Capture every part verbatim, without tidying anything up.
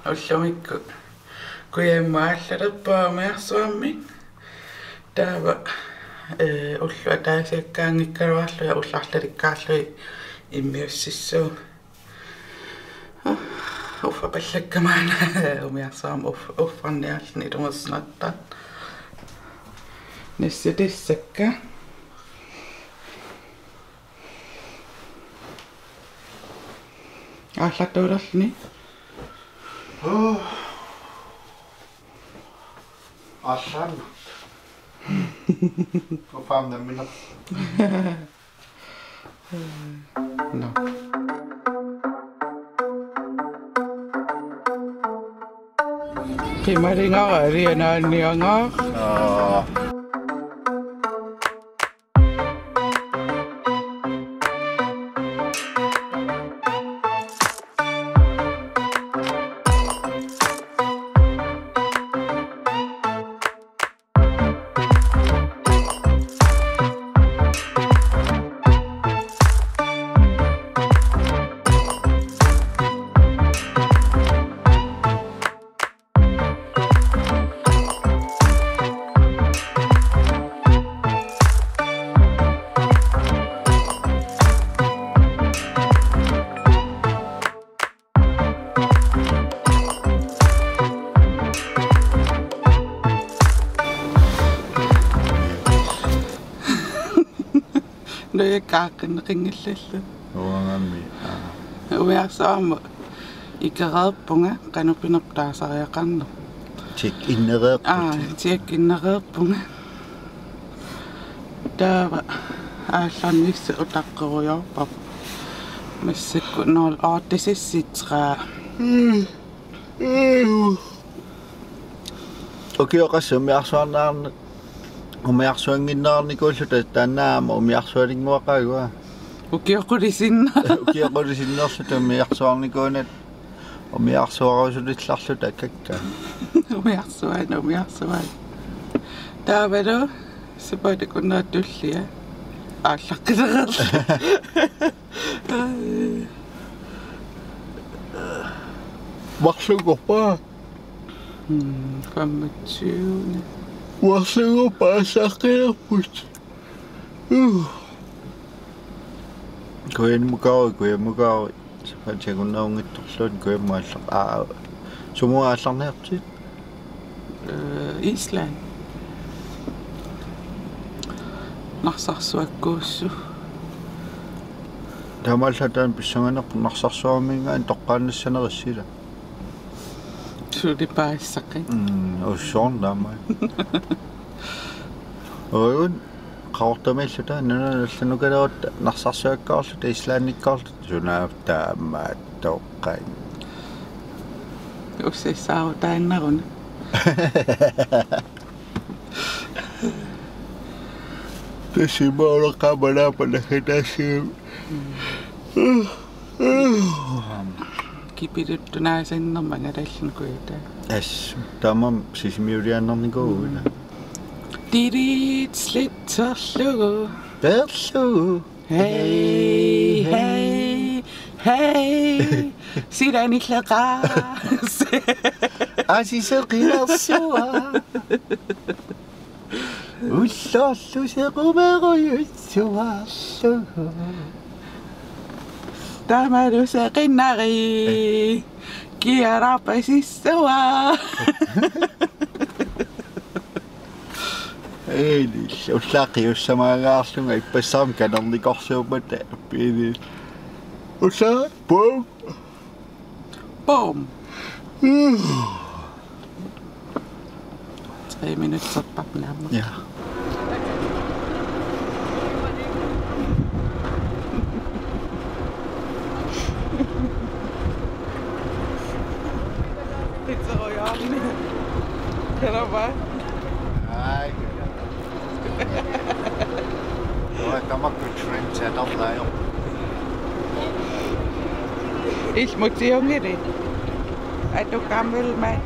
Ullumikkut kujammaallerpaa umiarsuarmik. Taava, eh, ullut ataasiakkaanngikkaluarlugit ullarlalikkaarlugit immiussissuunga. Uffa pallakka maanna umiarsuarmik uf-, uffarniarluni ilungersunartartoq. Nassatissakka. Aallartuulerluni. Aallarna. Uffa nammineq. Nå. Qimalingaara alianaanniangaa. Aa. Nujakkaaqinneqinngillallu. Uangami, aa. Umiarsuarmut ikereerpunga, qanoq pinerpoq taasariaqarneq. Check-innereerputit. Aa, check-innereerpunga. Taava aallarnissaq utaqqerujoorparput. Massakkut nul otte seksogtres. Mm. Ukioqassaq umiarsuarneqarn-, umiarsuannginneqarnikuulluta taanna aamma umiarsualinnguaqaagut. Ukioq qulit sinner-. Ukioq qulit sinnerluta umiarsuarnikuunatik umiarsuarusulillarluta kakkaak. Umiarsuaannaq, umiarsuaannaq. Taavalu sapaatip akunnera tullia. Aallaqqileriarluta. Marlunngorpat. Mm, femogtyve. Marlunngorpat aallaqqileriarput. Uh. Kujammukaaruit, kujammukaaruit. Sapaatip akunneruunngitsorluunniit kujammut aallaq-, aa, sumut aallarniartit? Eh, Island. Narsarsuakkuussuuvoq. Taamaallaat taanna pissanganarpoq Narsarsuarminngaanniit toqqaannassanerit sila. Suli paasisaqi. Mm, ussoorn taamai. Oigun, Qaqortumiilluta, nunanut allanut nukalerutta, Narsarsuakkoorluta, Islandikkoorluta, sunaaffa taamaattoqaaq. Ussassaarutaannaruna. Tassa imaluunniit qamalaappa naggataassigami. Kipiluttunaasannermanga tallunkujuta. As, taamaammat sisimiuliaannarnikuuvugut. Tirit slitserlugu. Peerlugu. Hej, hej, hej. Silanilleqaas. Asiseqinersuaq. Ullorlu sequmerujussuarlugu. Taamalu seqinnari. Kiararpasissuaq. Eli, ullaaq qiussamagaarlunga ippassaq kanernikorsuuppata piini. Ullaaq, bum. Bum. Tre minutter bap naamma. Ja. Pizzeria. Kan du bare? Nej. Nå, der må køre train til, der plejer. Ilmut siungili. Atu kammelmai.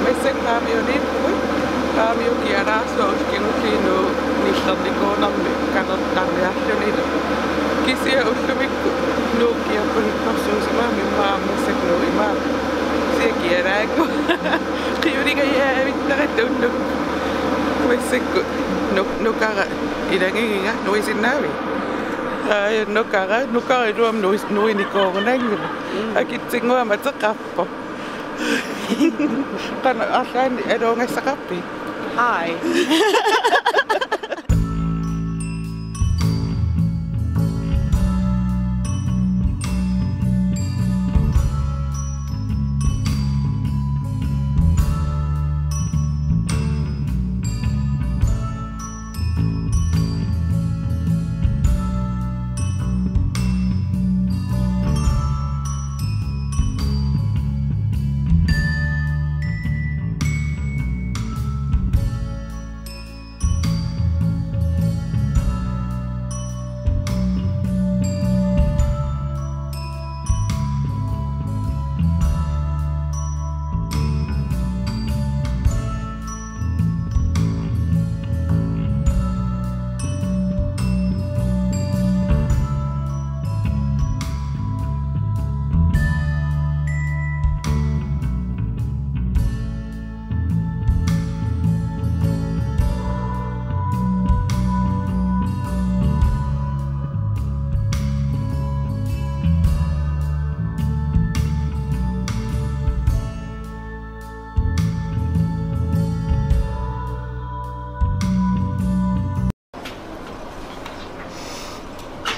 Massakkut qaamiuniippugut, qaamiukkiaraarsuaq ullut kingulliit Nuup nillernikuunermi kanertarniarlunilu. Kisianni ullumikkut Nuup kiappanittorsuusimagami, immaqa massakkut Nuup imaappoq. Kisianni kialaakku. Qiulingajavittara tunnu. Massakkut Nuup, Nuup nukara ilagigiga, nuisinnaavit? Aaj, Nuup nukara, Nuup nukara iluamik nuis-, nuinikuugunanngilaat. Mm. Akitsinnguamik ateqarpoq. Qanoq arlaannik aluugassaqarpit? Hi.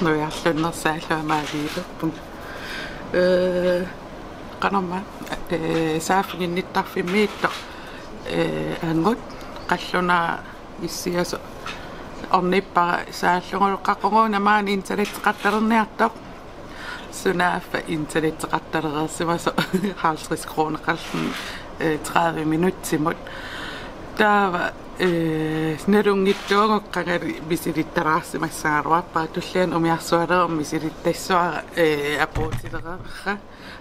Nuiarlunnersaallunga maaliilerpunga. Ee, qanormaa, ee, saaffiginnittarfimmiittoq, ee, angut qallunaaq issiasoq ornippara saallugulu, qaqugu una maani internetteqartalerniartoq. Sunaaffa internetteqartalereersimasoq halvtreds kroner qallunnut, ee, tredive minutsimut. Taava, ee, nalunngitsuugut qangali misilittalaarsimassagaluarpara, tulliani umiarsualerama misilittassavara, ee, apuutilereerpara.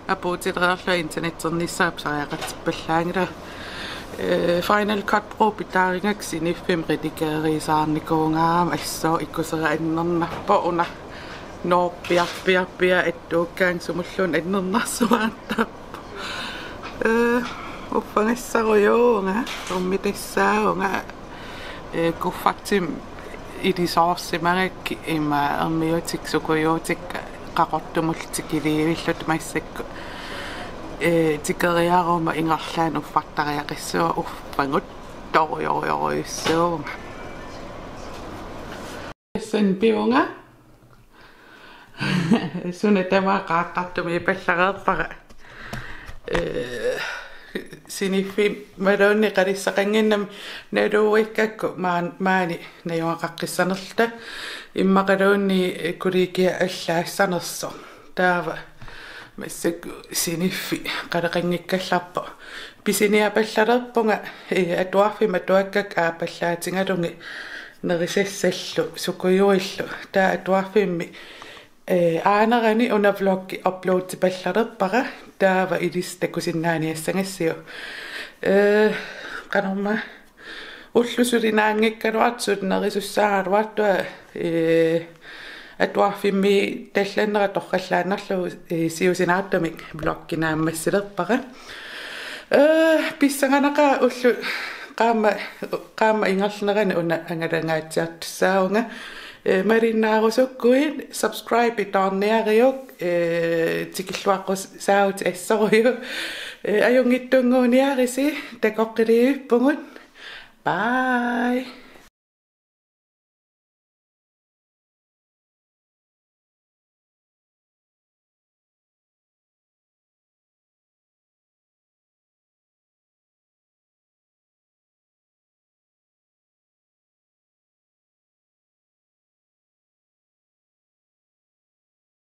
Apuutilereerlunga internetternissaa pisariaqartippallaanngilanga. Ee, Final Cut Pro pitaarigakku siniffimmi redigeriisaarnikuugaangama assut ikusera annernarpoq, una noorpiarpiarpia attuukkaangat sumulluunniit annernarsuaartarpoq. Ee, uffagassarujuuvunga, ormitassaavunga, ee, kuffertimik ilisoorsimagakkit ima ermiutik sukujuutik qaqortumullu tikiliivillutik massakkut, ee, tikeriaruma ingerlaannaq uffartariaqassuunga, uffagut torujorujorujussuuvunga. Tassani pivunga. Suna tamaat qaaqqartumiippallareerpara. Ee, siniffimmi imaluunniit qalissaqannginnami naluuikkakku maan-, maani najugaqaqqissanerluta, immaqaluunniit kollegiat allaassanersoq. Taava massakkut siniffi qaleqanngikkallarpoq. Pisiniapallalerpunga, ee, atuarfimmi atuakkakka aappallaatigalugit nerisassallu sukujuillu. Taava atuarfimmi, ee, aanerani una vloggi uploadipallalerpara, taava ilissi takusinnaaniassagassiuk. Ee, qanormaa, Ullut suli naanngikkaluartut nerisussaagaluartua, ee, atuarfimmi tallannera torrallaannarlugu, ee, siusinaartumik vlogginaammassilerpara. Ee, pissanganaqaaq ullut qaammat, qaammat ingerlanerani una angalangaatsiartussaavunga. Ee, malinnaarusukkuit subscribe-itaarniariuk, ee, tikilluaqqusaavutit assorujuk. Ee, ajunngitsunnguuniarisi, takoqqiliivippugut. Bye.